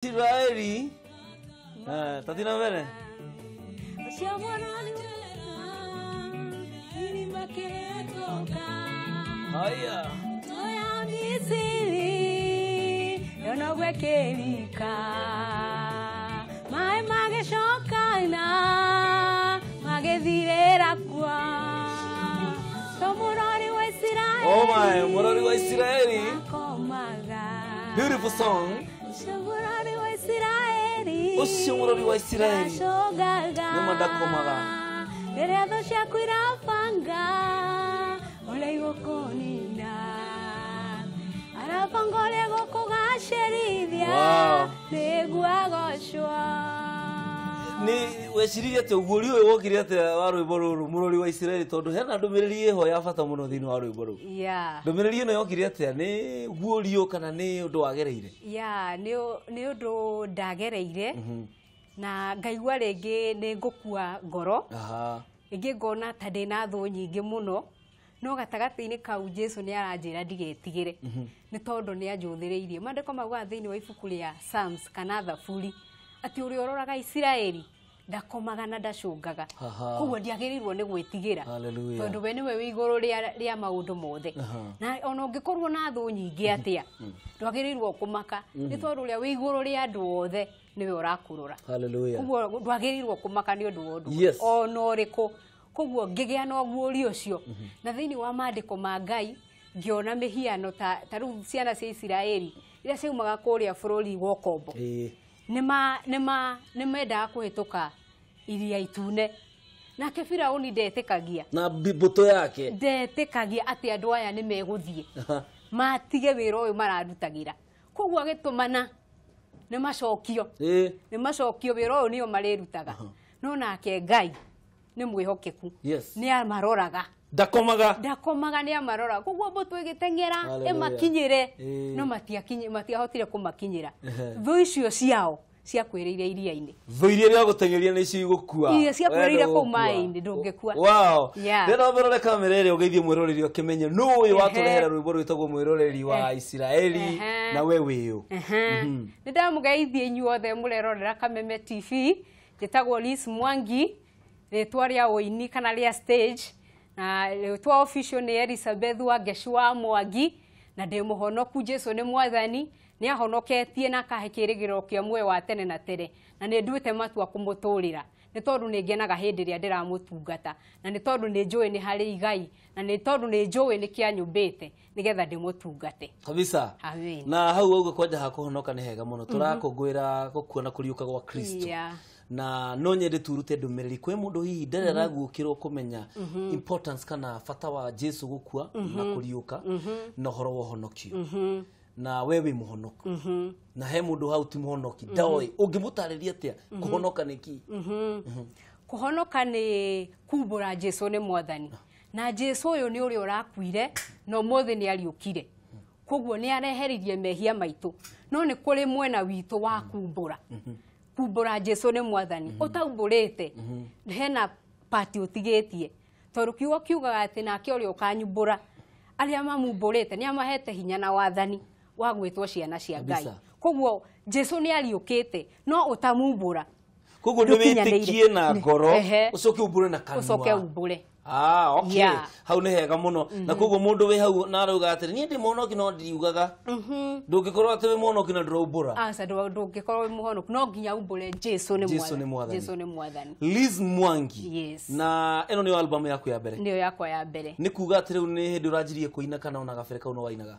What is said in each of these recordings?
Isiraeli. Tatina mbere. Haya. Toya Misiri yonogwekirika maĩ magĩcokana magĩthirĩra kwa to mũrori wa Isiraeli. Oh my, mũrori wa Isiraeli. Akomaga. Beautiful song. Ũcio mũrori wa Isiraeli. Ũcio mũrori wa Isiraeli. Ndacogaga. Nĩma ndakomaga. Rĩrĩa thũ ciaku irabanga ũrĩa igũkũnina, arabanga ũrĩa gũkũgacĩrithia. Wow. Nĩguo agocwo. Nĩ weciririe atĩa ũguũrio ũyũ wokire atĩa wa rwĩmbo rũrũ mũrori wa Isiraeli, tondũ hena ndũmĩrĩri ĩho ya bata mũno thĩinĩ wa rwĩmbo rũu? Ndũmĩrĩri ĩno yokire atĩa, nĩ guũrio kana nĩ ũndũ wagereire? Yeah, nĩ ũndũ ndagereire na ngaigua rĩngĩ nĩ ngũkua ngoro. Rĩngĩ ngona ta ndĩna thũ nyingĩ mũno, no gatagatĩ-inĩ kau Jesu nĩ aranjĩra ndigetigĩre nĩ tondũ nĩ anjũthĩrĩirie. Maandĩko maugaga thĩinĩ wa ibuku rĩa Psalms kana Thaburi atĩ ũrĩa ũroraga Isiraeli ndakomaga na ndacũngaga. Koguo ndiagĩrĩirwo nĩ gwĩtigĩra. Hallelujah. Tondũ we nĩwe wĩ igũrũ rĩa maũndũ mothe. Na ona ũngĩkorwo na thũ nyingĩ atĩa, ndwagĩrĩirwo kũmaka nĩ tondũ ũrĩa wĩ igũrũ rĩa andũ othe nĩwe ũrakũrora. Hallelujah. Koguo ndwagĩrĩirwo kũmaka nĩ ũndũ wa ũndũ ona ũrĩkũ. Koguo ngĩgĩa na ũguũrio ũcio. Na thĩinĩ wa maandĩko ma Ngai ngĩona mĩhiano ta rĩu ciana cia Isiraeli iria ciaumaga kũrĩa bũrũri wa ũkombo. Nĩ mendaga kũhĩtũka iria itune. Nake Firaũni ndetĩkagia. Na mbũtũ yake. Ndetĩkagia atĩ andũ aya nĩ megũthiĩ. Matige wĩra ũyũ mararutagĩra. Koguo agĩtũmana nĩ macokio. Nĩ macokio wĩra ũyũ nĩo marĩrutaga. No nake Ngai nĩ mwĩhokeku. Nĩ amaroraga. Ndakomaga. Ndakomaga, nĩ amaroraga. Koguo mbũtũ ĩgĩteng'era ĩmakinyĩre, no matiahotire kũmakinyĩra. Thũ icio ciao ciakuĩrĩire iria-inĩ. Thũ iria iragũteng'eria nĩcio igũkua. Iria ciakuĩrĩire kũu maĩ-inĩ, ndũngĩkua. Wow. Rĩrĩa ũrore kamera ĩrĩa ũgeithie mwĩroreri ũkĩmenye nũ ũyũ watũrehera rwĩmbo rwĩtagwo mwĩroreri wa Isiraeli na we wĩũ. Nĩ ndamũgeithie inyuothe mũrerorera Kameme TV. Njĩtagwo Liz Mwangi, rĩtwa rĩa ũini kana rĩa stage, na rĩtwa official nĩ Elizabeth Wangecu wa Mwangi, na ndĩ mũhonoku. Jesu nĩ mwathani, nĩ ahonoketie na akahe kĩĩrĩgĩrĩro kĩa muoyo wa tene na tene, na nĩ nduĩte matua kũmũtũrĩra nĩ tondũ nĩ ngenaga hĩndĩ ĩrĩa ndĩramũtungata, na nĩ tondũ nĩ njũĩ nĩ harĩ igai, na nĩ tondũ nĩ njũĩ nĩ kĩanyũmbĩte nĩgetha ndĩmũtungate. Kabisa. Amen. Na hau ũguo kwanja ha kũhonoka nĩ hega mũno, tũrakũngũĩra gũkua na kũriũka gwa Kristo. Na no nyende turute ndũmĩrĩri kwĩ mũndũ hihi ndarĩ araguũkĩrwo kũmenya importance kana bata wa Jesu gũkua na kũriũka na ũhoro wa ũhonokio. Na we wĩ mũhonoku. Na he mũndũ hau ti mũhonoki ndoĩ, ũngĩmũtarĩria atĩa kũhonoka nĩ kĩ? Kũhonoka nĩ kumbũra Jesu nĩ mwathani, na Jesu ũyũ nĩ ũrĩa ũrakuire na ũmũthĩ nĩ ariũkire. Koguo nĩ areheririe mehia maitũ, no nĩ kũrĩ mwena witũ wa kumbũra. Kumbũra Jesu nĩ mwathani, ũtaumbũrĩte hena pati ũtigĩtie, tondũ kiugo kiugaga atĩ nake ũrĩa ũkanyumbũra, arĩa mamumbũrĩte nĩ amahete hinya na wathani wa gwĩtwo ciana cia Ngai. Koguo Jesu nĩ ariũkĩte, no ũtamumbũra. Koguo nĩ wĩtĩkie na ngoro, ũcoke umbũre na kanua. Ũcoke umbũre. Okay. Hau nĩ hega mũno. Na koguo mũndũ wĩ hau na arauga atĩrĩ, niĩ ndĩ mũhonoki no ndiriugaga. Ndũngĩkorwo atĩ wĩ mũhonoki na ndũraumbũra. Aca, ndũngĩkorwo wĩ mũhonoki, no nginya umbũre Jesu nĩ mwathani. Jesu nĩ mwathani. Liz Mwangi. Na ĩno nĩyo album yaku ya mbere? Nĩyo yakwa ya mbere. Nĩ kuga atĩ rĩu nĩ hĩndĩ ũranjirie kũina kana ona gabere kau no wainaga?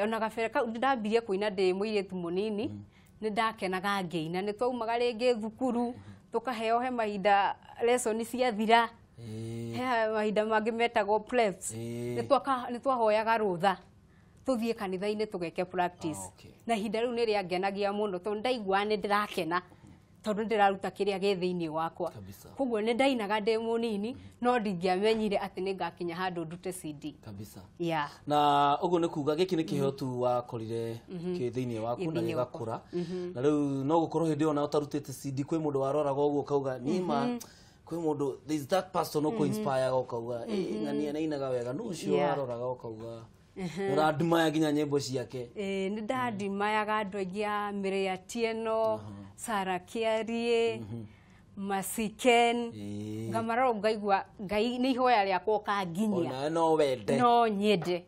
Ona gabere kau ndambirie kũina ndĩ mũirĩtu mũnini, nĩ ndakenaga ngĩina. Nĩ twaumaga rĩngĩ thukuru, tũkaheo he mahinda lesson ciathira. He mahinda mangĩ metagwo preps. Nĩ twahoyaga rũtha tũthiĩ kanitha-inĩ tũgeke practice. Na ihinda rĩu nĩ rĩangenagia mũno tondũ ndaiguaga nĩ ndĩrakena tondũ ndĩraruta kĩrĩa gĩ thĩinĩ wakwa. Koguo nĩ ndainaga ndĩ mũnini, no ndingĩamenyire atĩ nĩ ngakinya handũ ndute CD. Kabisa. Na ũguo nĩ kuga gĩkĩ nĩ kĩheo tu wakorire kĩ thĩinĩ waku na gĩgakũra. Na rĩu no gũkorwo hĩndĩ ĩyo na ũtarutĩte CD kwĩ mũndũ waroraga ũguo ũkauga nĩ kwĩ mũndũ, there is that person ũkũ inspire ũkauga ng'ania nĩ ainaga wega, nũ ũcio waroraga ũkauga Ũrandumaya nginya nyĩmbo ciake. Nĩ ndandimayaga andũ aingĩ a Mĩrĩ Atieno, Sarah Kĩarie, Masiken. Ngamarora ngaigua Ngai nĩ ihoya rĩakwa ũkanginyia. Onawe no wende. No nyende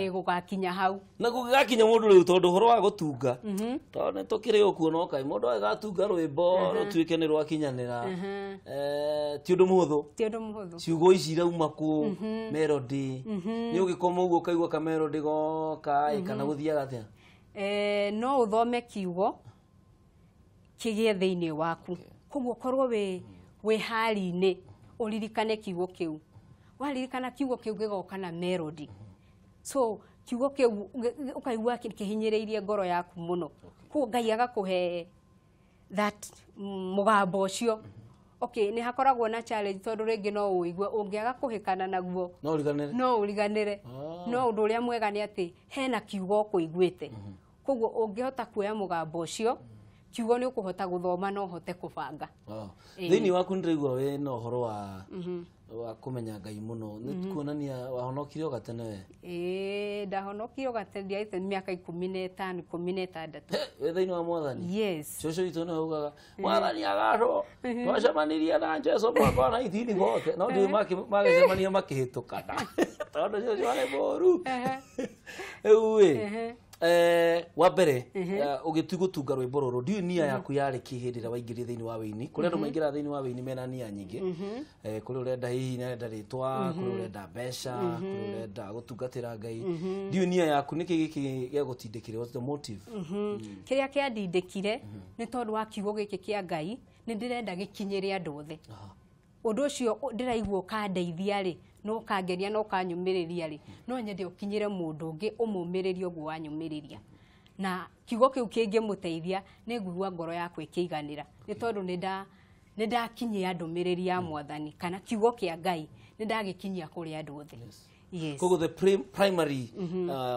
gũgakinya hau. Na gũgĩgakinya mũndũ rĩu tondũ ũhoro wa gũtunga tondũ nĩ tũkĩrĩ ũkuo no kaĩ mũndũ agĩgatunga rwĩmbo rũtuĩke nĩ rwakinyanĩra, ti ũndũ mũhũthũ. Ti ũndũ mũhũthũ. Ciugo ici irauma kũ, melody nĩ ũgĩkoma ũguo ũkaigua ka melody goka ĩ, kana gũthiaga atĩa? No ũthome kiugo kĩgĩe thĩinĩ waku, koguo ũkorwo wĩ hari-inĩ ũririkane kiugo kĩu. Waririkana kiugo kĩu gĩgoka na melody. So kiugo kĩu ũkaigua kĩhinyĩrĩirie ngoro yaku mũno, koguo Ngai agakũhe that mũgambo ũcio. Okay, nĩ hakoragwo na challenge tondũ rĩngĩ no ũigue ũngĩaga kũhĩkana naguo no ũriganĩre. No ũriganĩre. No ũndũ ũrĩa mwega nĩ atĩ hena kiugo ũkũiguĩte, koguo ũngĩhota kuoya mũgambo ũcio kiugo nĩ ũkũhota gũthoma na ũhote kũbanga. Thĩinĩ waku nĩndĩraigua wĩ na ũhoro wa kũmenya Ngai mũno, nĩ kuonania wahonokire o gatene we? Ĩĩ, ndahonokire o gatene, ndiarĩte mĩaka 15, 16. Wĩ thĩinĩ wa Mwathani? Yes. Cũcũ witũ nĩwe ugaga Mwathani agacwo twacemanirie na Jesũ mwaka wa 1940, no ndiũĩ magĩcemania makĩhĩtũkana tondũ cũcũ arĩ mũru. Rĩu ĩ, wa mbere ũgĩtua gũtunga rwĩmbo rũrũ, ndiũĩ nia yaku yarĩ kĩ hĩndĩ ĩrĩa waingĩrire thĩinĩ wa wĩini? Kũrĩ andũ maingĩraga thĩinĩ wa wĩini mena nia nyingĩ. Kũrĩ ũrenda hihi nĩarenda rĩtwa, kũrĩ ũrenda mbeca, kũrĩ ũrenda gũtungatĩra Ngai. Ndiũĩ nia yaku nĩkĩ gĩkĩ gĩagũtindĩkire, what's the motive? Kĩrĩa kĩandindĩkire nĩ tondũ wa kiugo gĩkĩ kĩa Ngai, nĩ ndĩrenda gĩkinyĩre andũ othe. Ũndũ ũcio ndĩraigua ũkandeithia rĩ, no ũkangeria na ũkanyũmĩrĩria rĩ, no nyende ũkinyĩre mũndũ ũngĩ ũmũmĩrĩrie ũguo wanyũmĩrĩria. Na kiugo kĩu kĩngĩmũteithia nĩ ngũigua ngoro yakwa ĩkĩiganĩra, nĩ tondũ nĩ ndakinyia ndũmĩrĩri ya Mwathani kana kiugo kĩa Ngai nĩ ndagĩkinyia kũrĩ andũ othe. Yes. Koguo the primary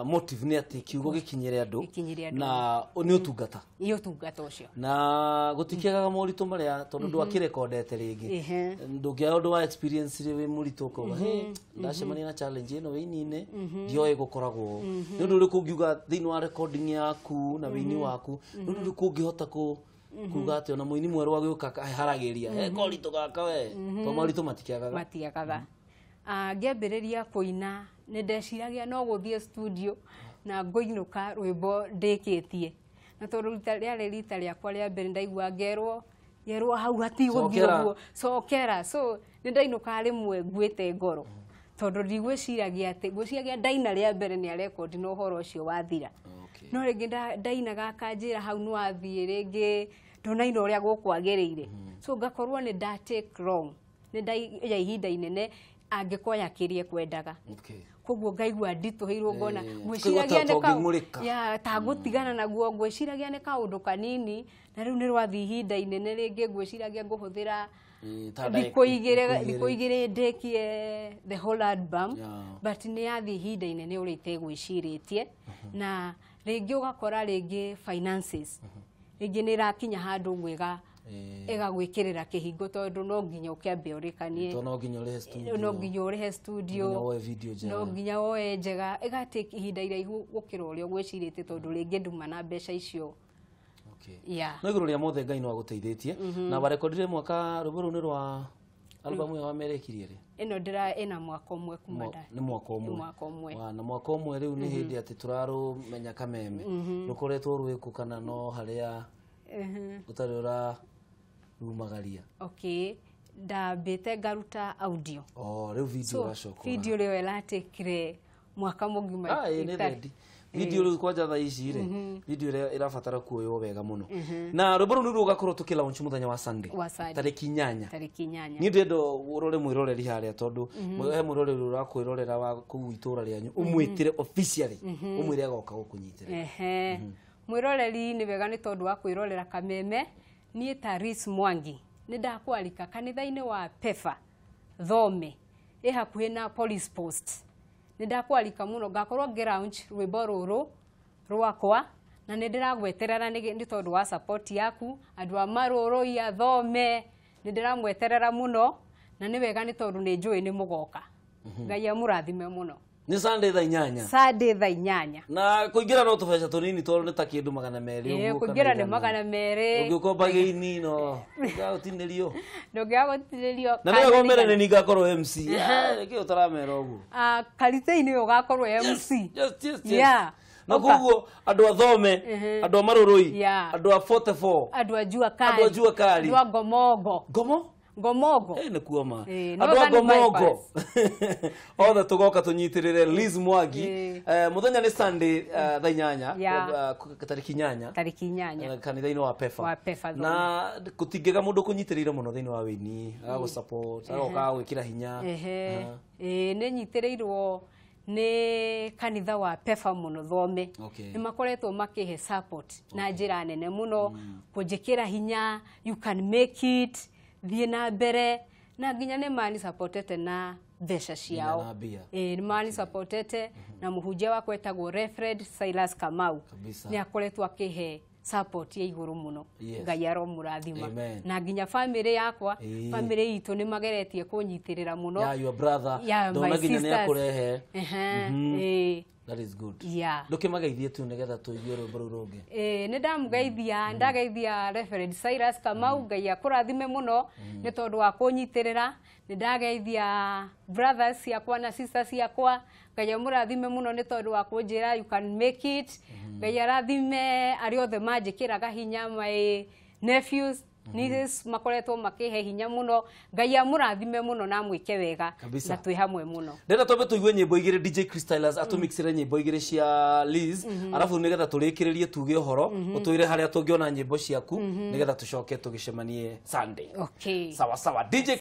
motive nĩ atĩ kiugo gĩkinyĩre andũ, Gĩkinyĩre andũ. na nĩ ũtungata. Nĩ ũtungata ũcio. Na gũtikĩagaga moritũ marĩa tondũ ndwakĩrekondete rĩngĩ. Ndũngĩaga ũndũ wa experience rĩ wĩ mũritũ ũkauga, hey, ndacemania na challenge ĩno wĩini-inĩ, ndioĩ gũkoragwo. Nĩ ũndũ ũrĩkũ ũngiuga thĩinĩ wa recording yaku na wĩini waku, nĩ ũndũ ũrĩkũ ũngĩhota kuga atĩ ona mũini mwerũ agĩũka haragĩria, he koritũ gaka we, to moritũ matikĩagaga. Matiagaga. Ngĩambĩrĩria kũina nĩ ndeciragia no gũthiĩ studio na ngũinũka rwĩmbo ndĩkĩtie, na tondũ rĩarĩ rita rĩakwa rĩa mbere ndaigua ngerwo hau hatigũthiĩ ũguo, cokera. So nĩ ndainũka rĩmwe nguĩte ngoro tondũ ndigwĩciragia atĩ ngwĩciragia ndaina rĩa mbere nĩ arekondi na ũhoro ũcio wathira. No rĩngĩ ndainaga akanjĩra hau nĩ wathiĩ rĩngĩ ndonaina ũrĩa gũkwagĩrĩire. So ngakorwo nĩ nda take wrong, nĩ ndaiya ihinda inene angĩkoya kĩrĩa kwendaga. Koguo ngaigua nditũhĩirwo ngona ngwĩciragia nĩ ta ngũtigana naguo, ngwĩciragia nĩ kaũndũ kanini na rĩu nĩ rwathiĩ ihinda inene rĩngĩ ngwĩciragia ngũhũthĩra thikũ igĩrĩ ndĩkie the whole album, but nĩ yathiĩ ihinda inene ũrĩa itegwĩcirĩtie. Na rĩngĩ ũgakora rĩngĩ finances rĩngĩ nĩ ĩrakinya handũ gwĩga ĩgagwĩkĩrĩra kĩhingo tondũ no nginya ũkĩambe ũrĩkanie, no nginya ũrĩhe studio, no nginya ũrĩhe studio, no nginya woe njega, ĩgatake ihinda iraihu gũkĩra ũrĩa ũgwĩcirĩtie tondũ rĩngĩ nduma na mbeca icio. No igũrũ rĩa mothe Ngai no agũteithĩtie. Na warekondire mwaka rwĩmbo rũu nĩ rwa albamu ĩyo wamerekirie rĩ? Ĩno ndĩra ĩna mwaka ũmwe kuma nda. Nĩ mwaka ũmwe. Mwaka ũmwe. Na mwaka ũmwe rĩu nĩ hĩndĩ atĩ tũrarũmenya kameme. Rũkoretwo rwĩkũ kana no harĩa ũtarĩ ũra rumagaria? Okay, ndambĩte ngaruta audio. Oh, rĩu video ũgacoka. Video rĩo ĩratekire mwaka mũgima. Nĩ ready. Video rĩu kwanja thaa ici rĩ, video ĩrĩa ĩrabatara kuoywo wega mũno. Na rwĩmbo rũu nĩruo rũgakorwo tũkĩ launch mũthenya wa Sunday, tarĩki 8. Tarĩki 8. Niĩ ndĩrenda ũrore mwĩroreri harĩa tondũ he mwĩroreri ũrakwĩrorera wa kũu itũra rĩanyu, ũmwĩtĩre officially, ũmwĩre agoka gũkũnyitĩrĩra. Mwĩroreri nĩ wega nĩ tondũ wa kwĩrorera kameme. Niĩ ta Liz Mwangi nĩ ndakwarika kanitha-inĩ wa Pefa Thome ĩ hakuhĩ na police post. Nĩ ndakwarika mũno ngakorwo ngĩ launch rwĩmbo rũrũ rwakwa na nĩ ndĩragweterera nĩ tondũ wa support yaku andũ a Marũrũi a Thome nĩ ndĩramweterera mũno na nĩ wega nĩ tondũ nĩ njũĩ nĩ mũgoka. Ngai amũrathime mũno. Nĩ Sunday thaa 8. Sunday thaa 8. Na kũingĩra no tũbeca tũnini tondũ nĩ ta kĩndũ 200 ũguo. Kũingĩra nĩ 200. Ũngĩũka mbagĩini no ndũngĩaga Ndũngĩaga gũtinĩrio. Na nĩwe gomere nĩ ningakorwo MC. Nĩkĩ ũtaramera ũguo? Karitĩ-inĩ ũgakorwo MC. Yes. Yeah. Na koguo andũ a Thome, andũ a Marũrũi, andũ a 44, andũ a Jua Kali, andũ a Jua Kali, andũ a Ngomongo. Ngomo? Ngomongo. Nĩ kuoma. Andũ a Ngomongo. Othe tũgoka tũnyitĩrĩre Liz Mwangi. Mũthenya nĩ Sunday thaa 8, tarĩki 8. Tarĩki 8. Kanitha-inĩ wa Pefa. Wa Pefa. Na gũtingĩaga mũndũ kũnyitĩrĩire mũno thĩinĩ wa wĩini, agagũ support, agoka agagwĩkĩra hinya. Nĩ nyitĩrĩirwo nĩ kanitha wa Pefa mũno Thome. Nĩ makoretwo makĩhe support na njĩra nene mũno, kũnjĩkĩra hinya, you can make it, thiĩ na mbere, na nginya nĩ mani supportete na mbeca ciao. Nĩ mani supportete na mũhunjia wakwa etagwo Reverend Silas Kamau. Nĩ akoretwo akĩhe support ya igũrũ mũno. Ngai aromũrathima. Na nginya family yakwa, family itũ nĩ mageretie kũnyitĩrĩra mũno. Yeah, your brother. Yeah, my nginya nĩ akũrehe. That is good. Yeah. Ndũkĩmageithie tu nĩgetha tũigue rwĩmbo rũu rũngĩ. Nĩ ndamũgeithia, ndageithia Reverend Silas Kamau, Ngai akũrathime mũno nĩ tondũ wa kũnyitĩrĩra. Nĩ ndageithia brothers ciakwa na sisters ciakwa, Ngai amũrathime mũno nĩ tondũ wa kũnjĩra you can make it. Ngai arathime arĩa othe manjĩkĩraga hinya, my nephews, nieces makoretwo makĩhe hinya mũno. Ngai amũrathime mũno na amwĩke wega na twĩ hamwe mũno. Ndĩrenda twambe tũigue nyĩmbo igĩrĩ, DJ Crystallers atũmixĩre nyĩmbo igĩrĩ cia Liz, arabu nĩgetha tũrĩkĩrĩrie tuge ũhoro, ũtwĩre harĩa tũngĩona nyĩmbo ciaku nĩgetha tũcoke tũgĩcemanie Sunday. Okay. Sawa sawa. DJ